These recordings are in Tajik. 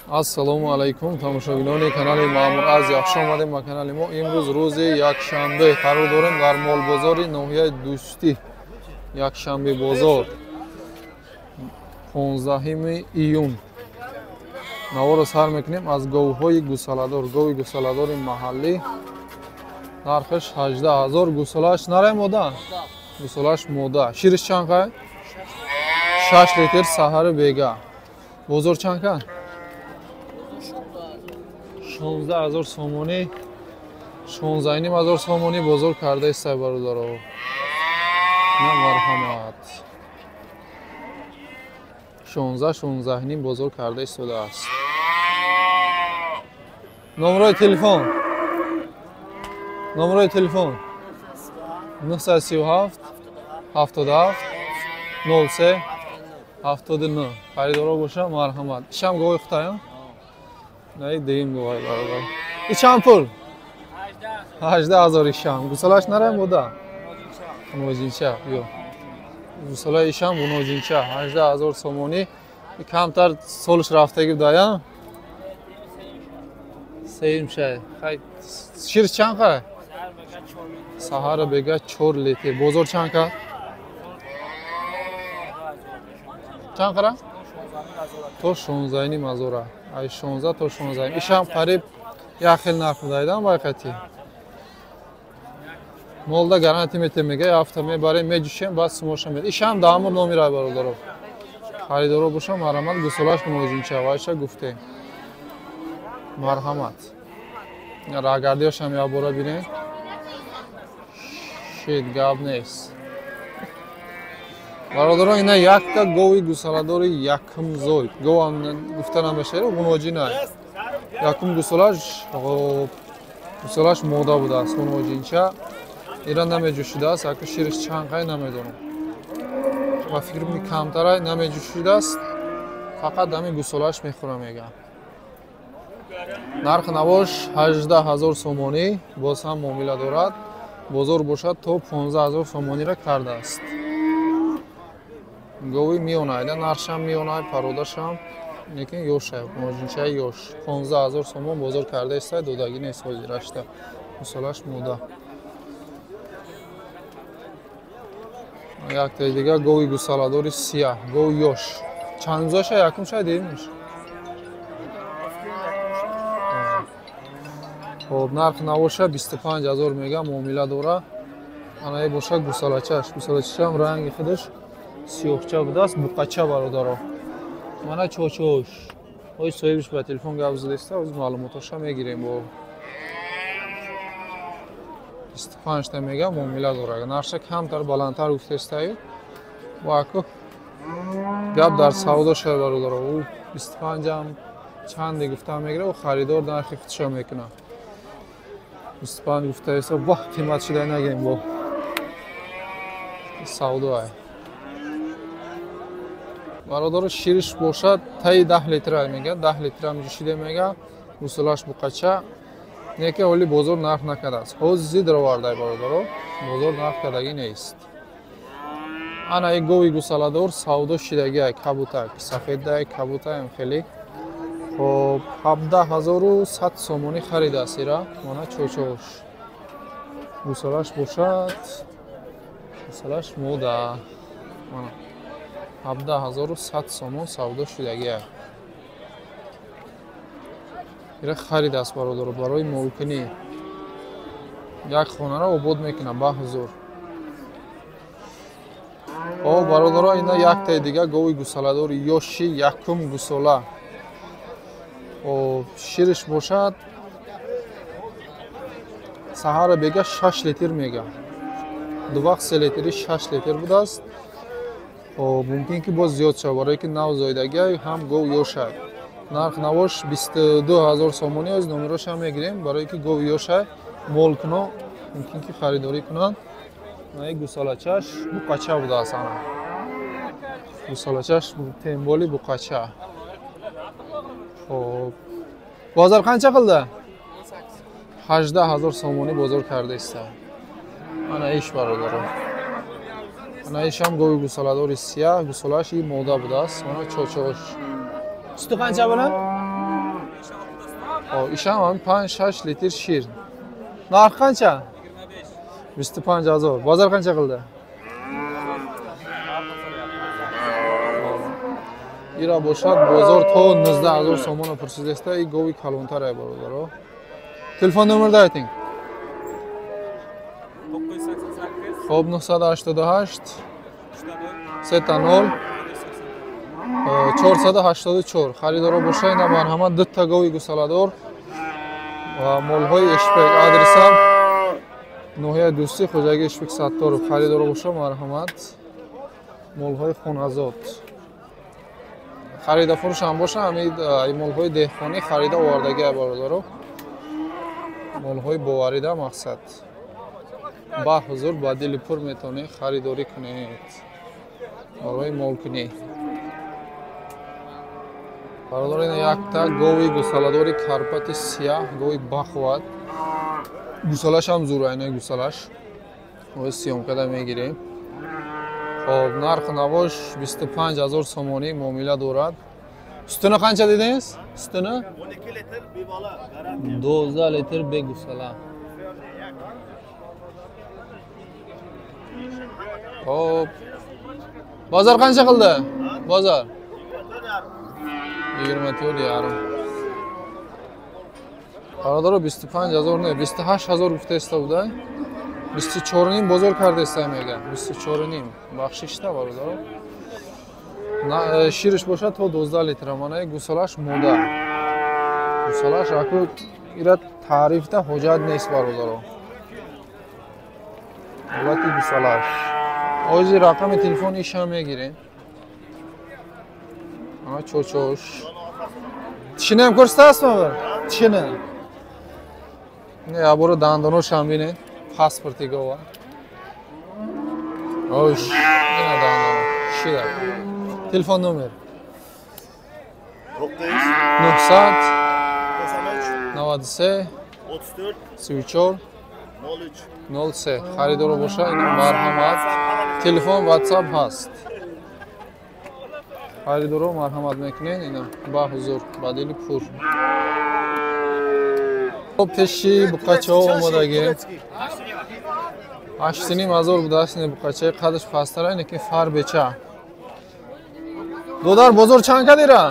Ассалому алайкум, тамошобинони канали Маъмур Азия, хуш омадем ба канали мо. Имрӯз рӯзи якшанбе қарор дорем дар молбозори ноҳияи Дӯстӣ, якшанбе бозор, 15 июн. Наворо сар мекунем аз говҳои гусаладор. Гови гусаладори маҳаллӣ нархаш 18 000, гусалааш нарай мода? Гусалааш мода. Шириш чанд қай? 6 литр саҳари бега. Бозор чанд кан? 16 000 сомонӣ, 16 500 сомонӣ бозор карда истай бародаро. На марҳамат. 16 16,5 бозор карда истодааст. Номерои телефон. Номерои телефон 937 77 03 79. Харидоро боша марҳамат. Ишам гови хутая? Не, дим говай бародар. И чанд пул? 18 000 ишам. Гусалаш нарай мода? Нозинча, ё. Гусалаи ишам нозинча 18 000 сомонӣ. Камтар солш рафтаги будая? Сеюм шай. Хай, шир чанд қай? Саҳара бега 4 литр. Бозор чанд ка? Чанд қара? То 16 500. Ай 16 то 16. Ишам қариб як хел нарх будайдан байқати. Молда гарантия метем мега, ҳафта мебарем, меҷӯшем, баъд сумоша мед. Ишам даҳамур номирай бародаро. Харидоро боша марҳамат, гусолаш муҳоҷинча вайша гуфтем. Марҳамат. Рагардиёшам як бора бинем. Шит гап нест. Бародаро, ина якта гови гусаладори якум зой. Говам гуфта намешавад, гуноҷина. Якум гусалаш, гусалаш мода будааст, гуноҷинча. Ира намеҷӯшидааст, ака шириш чанд қай намедонам. Ба фикр ми камтарай намеҷӯшидааст, фақат ҳамин гусалаш мехӯра мега. Нарх навош 18 000 сомонӣ, боз ҳам муомила дорад. Бозор бошад то 15 000 сомониро кардааст. Гови миёнай, нархшам миёнай, пародашам, лекин ёшай, моҷинчаи ёш. 15 000 сомон бозор карда истай, додагӣ нест ҳозирашта. Гусалаш мода. Яктаи дига гови гусаладори сияҳ, гови ёш. Чанд рӯзаша? Якум шай дидимш? Хоб, нарх навоша 25 000 мега, муомила дора. Анаи боша гусалачаш. Гусалачашам ранги худаш сиёҳча будааст, буқача бародаро. Мана чочош. Ой соҳибш ба телефон гап задаиста, оз маълумотоша мегирем бо. 25 та мега муомила дора. Нархша камтар баландтар гуфтаистаю. Бо аку гап дар савдо шава бародаро. Ӯ 25 ам чанде гуфта мегира, ӯ харидор нархи худша мекунад. 25 гуфтаиста, вах қимат шуда нагем бо. Савдо ай. Бародаро, шириш бошад таи 10 литра мега, 10 литра меҷӯшида мега, гусалаш буқача. Неке ҳоли бозор нарх накардааст. Ҳози даровардай бародаро, бозор нарх кардагӣ нест. Ана и гови гусаладор савдо шидагиай, кабутак, сафедай, кабутаем хеле. Хоб, 17100 сомонӣ харидааст ира. Мана чочош. Гусалаш бошад, гусалаш мода. Мана 17100 сомон савдо шудагиай. Ира харидааст бародаро барои молкунӣ. Як хонаро обод мекунад ба ҳузур. О бародаро, ина яктаи дига гови гусаладори ёши якум гусола. О, шириш бошад саҳара бега 6 литр мега. Ду вақт 3 литри 6 литр будааст. Мумкин ки боз зиёд шавад, барое ки нав зоидагиай, ҳам гов ёшай. Нарх навош 22 000 сомонӣ, оз номерошам мегирем, барое ки гов ёшай, мол куно, мумкин ки харидорӣ кунанд. Наи гусалачаш буқача будааст ана. Гусалачаш темболи буқача. Хоб. Бозор қанча қилди? 18 000 сомонӣ бозор карда иста. Ана иш бародаро. Ана ишам гови гусаладори сияҳ, гусалаш и мода будааст. Мана чочош. Суту қанча билан? Ишам ҳам 5-6 литр шир. Нарх qancha? 25 000. Bozor qancha qildi? Ира бошад бозор то 19 000 сомона пурсидааст. И гови калонтар ай бародаро. Телефон номерда айтинг. 988 Хоб 988 30 484. Харидоро боша ина марҳамат дутта гови гусаладор ва молҳои Эшбек. Адресам ноҳияи Дӯстӣ, хоҷагии Эшбек Сатторов. Харидоро боша марҳамат молҳои хоназод. Харида фурӯш ҳам боша, ҳамин молҳои деҳқонӣ харида овардагӣ бародаро. Молҳои боварида мақсад. Ба ҳузур ба дили пур метавонед харидорӣ кунед. Барои молкунӣ. Бародаро ина якта гови гусаладори карпати сияҳ, гови бахват. Гусалаш ҳам зур, айна гусалаш. Ои съёмкада мегирем. Хоб, нарх навош 25 000 сомонӣ муомила дорад. Sutini qancha dedingiz? Sutini? 12 litr bebola, garantiya. 12 litr begusala. Hop. Bozor qancha qildi? Bozor 24,5. Бародаро 25 000 не, 28 000 гуфтаиста буда. 24,5 бозор кардаиста мега. 24,5. Бахшишта бародаро. Шириш бошад то 12 литр. Манаи гусалаш мода. Гусалаш аку ира таърифта ҳоҷат нест бародаро. Ҳолати гусалаш. Ози рақами телефон иша мегирем. Ана чочош. Тишини ҳам ko'rsatасizmi bir? Tishini. Не, аборо дандонош ҳам бинед. Паспорти гова. Ош, ина дандоно. Шида. Телефон номер 993 93 34 03 03. Харидоро боша ина марҳамат. Телефон WhatsApp ҳаст. Харидоро марҳамат мекунед ина ба ҳузур ба дили пур. Хоб пеши буқачаҳо омодагӣ. 8,5 ҳазор будааст ин буқачаи қадаш пасттара, лекин фарбеча. Додар бозор чанд кадира?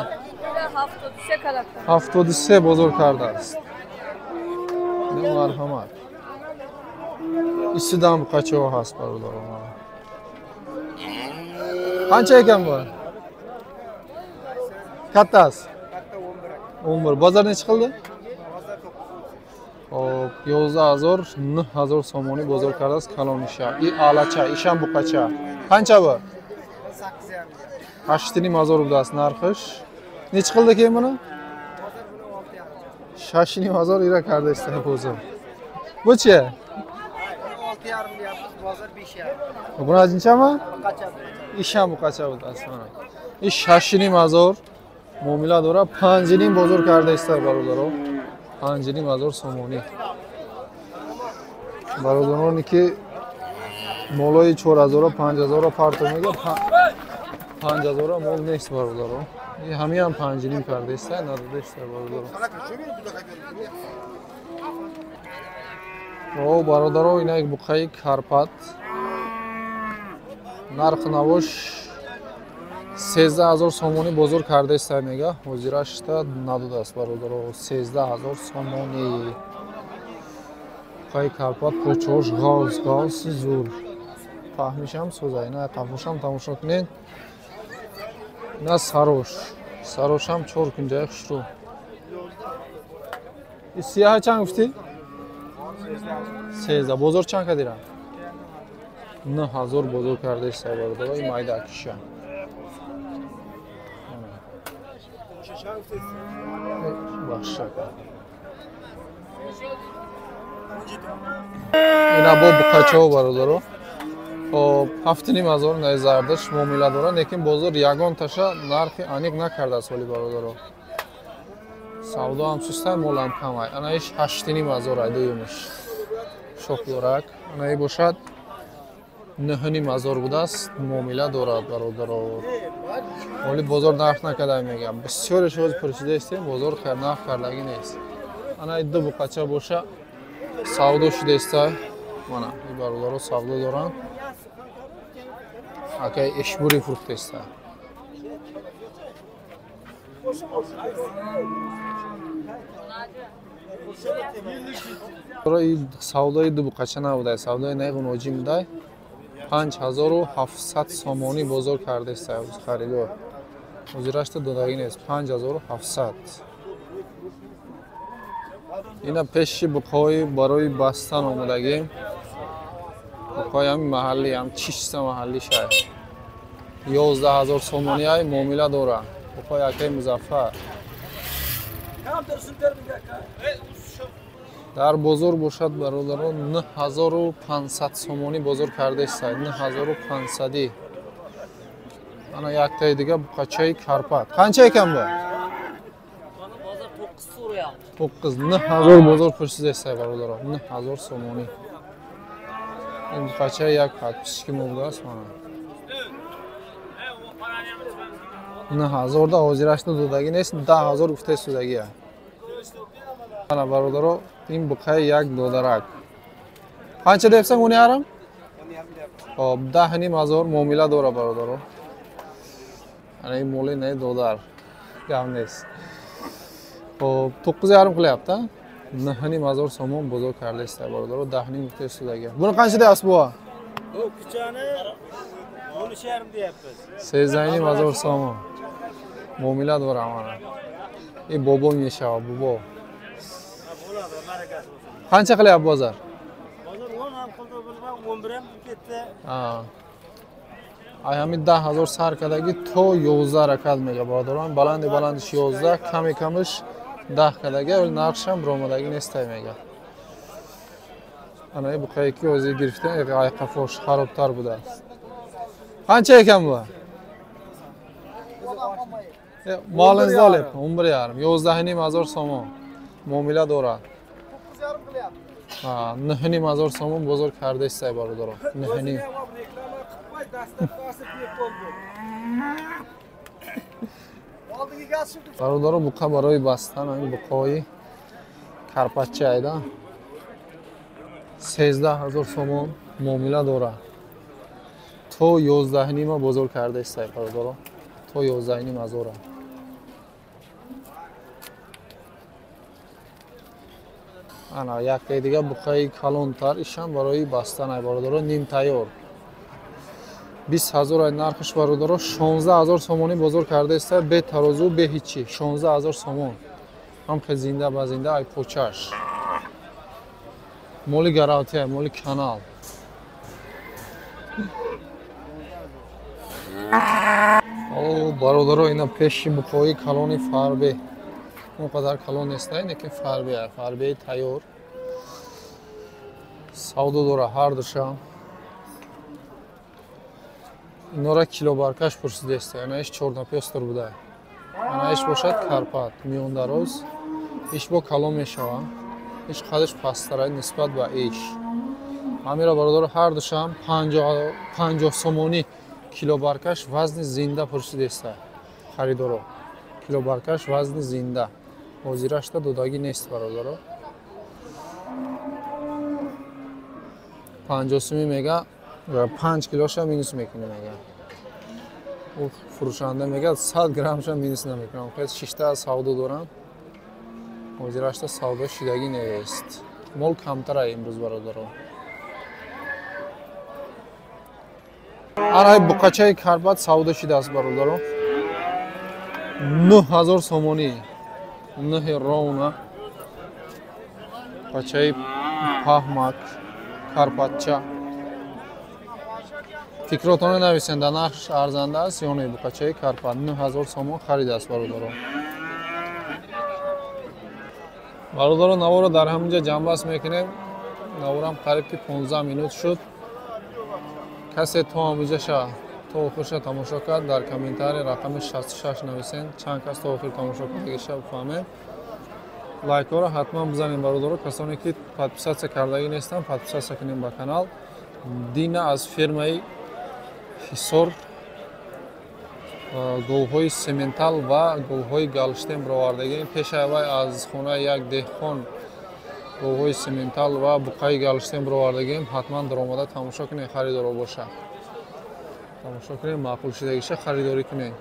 73 калакта. 73 бозор кардааст. Ина марҳамат. Истидам буқачаҳо ҳаст бародаро. Qancha ekan bu? Kattasi? 11. Bozor necha qildi? Hop, 11 000, 9 000 somoni bozor kardааст калон иша. И алача, ишам буқача. Qancha bu? 8,5 ҳазор будааст нархиш. Necha qildi keyin buni? 6,5 ҳазор ира kardааст bozor. Bu-chi? 6,5 deyapmiz, bozor 5,5. Buni ajinchami? Buqacha. Ишам буқача будааст mana. Иш 6,5 ҳазор муомила дорад, 5,5 бозор кардааст бародаро. 5,5 ҳазор сомонӣ. Бародароне ки молои 4 000, 5 000 парто мегӯяд, 5 000 мол нест бародаро. И ҳамиам 5,5 кардааст, надодааст бародаро. О бародаро, ина як буқаи карпат. Нарх навош 13 000 сомонӣ бозор кардааст мега. Ҳозирашта надодааст бародаро. 13 000 сомонӣ. Буқаи карпат почош ғавз ғавз зур. Фаҳмишам соза. Ина қафошам тамошо кунед. Ина сарош. Сарошам 4 кунҷаи хушрӯ. И сияҳа чанд гуфтӣ? 13. Бозор чанд кадира? 9 000 бозор кардааст бародаро. Ин майда киша. Бахшак. Ина бо буқачаҳо бародаро. Хоб, 7,5 ҳазор наи зардаш муомила дорад, лекин бозор ягонташа нархи аниқ накардааст ҳоли бародаро. Савдо ҳам сустай, мол ҳам камай. Ана иш 8,5 ҳазор ай дуюмиш. Шохдорак. Ана и бошад 9,5 ҳазор будааст, муомила дорад бародаро. Ҳоли бозор нарх накарда мегам. Бисёре шоз пурсидаистем, бозор нарх кардагӣ нест. Ана ду буқача боша савдо шудеста. Мана ин бародаро савдо доранд. Акай эшбури фурӯхтеста. Савдои ду буқача набудай, савдои наиғу ноҷим будай. 5700 сомонӣ бозор кардеста харидор. Ҳозирашта додагӣ нест. 5700. Ина пеши буқҳои барои бастан омадагӣ. Буқҳои ҳами маҳаллӣ, ҳам чиста маҳаллӣ шай. 11000 сомонӣ ай муомила дора. Буқҳои акаи Музаффар. Дар бозор бошад бародарон 9500 сомонӣ бозор кардеста. 9500. Ана яктаи дига буқачаи Карпат. Қанча экан бу? 9. 9000 бозор пурсидеста бародарон. 9000 сомонӣ. Ин буқачаи як подписчики мо будааст мана. 9000 да ҳозирашна додагӣ нест, 10000 гуфтаи судагия. Ана бародаро, ин буқаи як додарак. Қанча депсан уни арам? Хоб, 10500 муомила дора бародаро. Ана ин моли не додар. Гап нест. Хоб, 9,5 qilyapti. 9500 сомон бозор кардеста бародаро, 10,5 гуфтаи судагия. Буни қанча deyapsiz buva? Bu kuchani 13,5 deyapmiz. 13,5 сомон. Муомила дора мана. Ин бобо мешава, бобо. Qancha qilyapti bozor? Bozor 10 ham qildi, bilmam 11 ham ketdi. Ha. Ay ҳамин 10000 сар кардагӣ то 11 ракат мега бародарон. Баланди баландиш 11, ками камиш 10 кардагӣ, вале нархшам баромадагӣ нестай мега. Ана ин буқае ки ҳозир гирифтем, ай қафош харобтар будааст. Qancha ekan bu? Molingizni olyapman, 11,5, 11,5 сомон муомила дорад. Ha, 9,5 сомон бозор кардестай бародарон. 9,5. Бародаро, буқа барои бастан, ин буқои карпатча айда. 13000 сомон муомила дорад. То 11,5 бозор кардестай бародаро. То 11,5. Ана яктаи дига буқаи калонтар, ишам барои бастан ай бародаро, ним тайёр. 20000 ай нархиш бародаро, 16000 сомонӣ бозор кардеста, бе тарозу, бе ҳичи. 16000 сомон. Ҳам хел зинда ба зинда ай почаш. Моли гарантия, моли канал. О, бародаро, ина пеши буқои калони фарбе. Он қадар калон нестай, лекин фарбе, фарбеи тайёр. Савдо дора ҳар душам. Инора килобаркаш пурсидеста. Ана иш чорнапёстр буда. Ана иш бошад Карпат, миёндароз. Иш бо калон мешава. Иш қадаш пасттара нисбат ба иш. Ҳамира бародаро ҳар душам 50 сомонӣ килобаркаш вазни зинда пурсидеста. Харидоро. Килобаркаш вазни зинда. Ҳозирашта додагӣ нест бародаро. 50 сомонӣ мега, 5 килоша минус мекунӣ мега. Ӯ фурӯшанда мега 100 граммша минус намекунам. Хел шишта савдо дорам. Ҳозирашта савдо шидагӣ нест. Мол камтара имрӯз бародаро. Ана буқачаи Карпат савдо шидааст бародаро. 9000 сомонӣ. 9 ровна. Буқачаи паҳмак, Карпатча. Фикротонро нависен, дар нархш арзанда аст ё не? Буқачаи Карпат 9000 сомон харидааст бародаро. Бародаро, наворо дар ҳамин ҷо ҷамъбаст мекунем. Наворам қариб ки 15 минут шуд. Касе то ҳаминҷаша то охирша тамошо кард, дар комментарий рақами 66 нависен. Чанд кас то охир тамошо кардагиша бифаҳмем. Лайкҳоро ҳатман бизанем бародаро. Касоне ки подписатсия кардагӣ нестанд, подписатсия кунем ба канал. Дина аз фирмаи Ҳисор Говҳои сементал ва говҳои галштен баровардагем. Пешаи вай аз хонаи як деҳқон говҳои сементал ва буқаи галштен баровардагем. Ҳатман даромада тамошо кунед, харидоро боша. Тамошо кунед, маъқул шидагиша харидорӣ кунед.